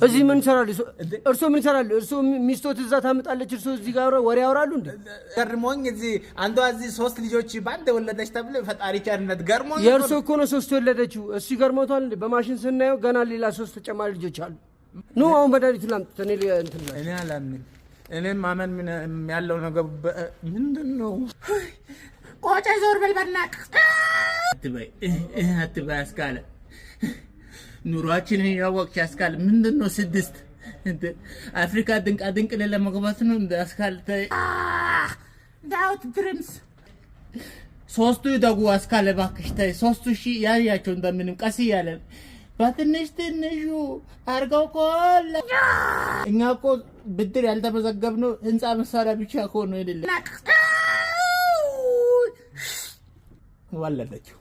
እዚህ ምን ይሰራሉ? እርሶ ምን ይሰራሉ? እርሶ ሚስቶት እዛ ታምጣለች፣ እርሶ እዚህ ጋር ወሬ ያወራሉ እንዴ? ገርሞኝ እዚህ አንዷ እዚህ ሶስት ልጆች በአንድ ወለደች ተብሎ ፈጣሪ ቸርነት ገርሞኝ። የእርሶ እኮ ነው ሶስት የወለደችው። እሱ ይገርሞታል እንዴ? በማሽን ስናየው ገና ሌላ ሶስት ተጨማሪ ልጆች አሉ። ኑ አሁን መድኃኒቱን ላምጡት። እኔ እንትን እኔ አላምንም። እኔ ማመን ምን ያለው ነገር ምንድን ነው? ቆጨ ዞር በል በእናትህ። አትበይ አትበይ አስካለ፣ ኑሯችንን ያወቅሽ አስካለ። ምንድን ነው ስድስት አፍሪካ ድንቃ ድንቅ ለመግባት ነው እንደ አስካለ ተይ። ዳውት dreams። ሶስቱ ይደጉ አስካለ እባክሽ ተይ። ሶስቱ ሺ ያያቸው እንደምንም ቀስ እያለ በትንሽ ትንሹ አርገው ኮለ እኛ እኮ ብድር ያልተመዘገብነው ህንፃ መሳሪያ ብቻ እኮ ነው የሌለ ወለደችው።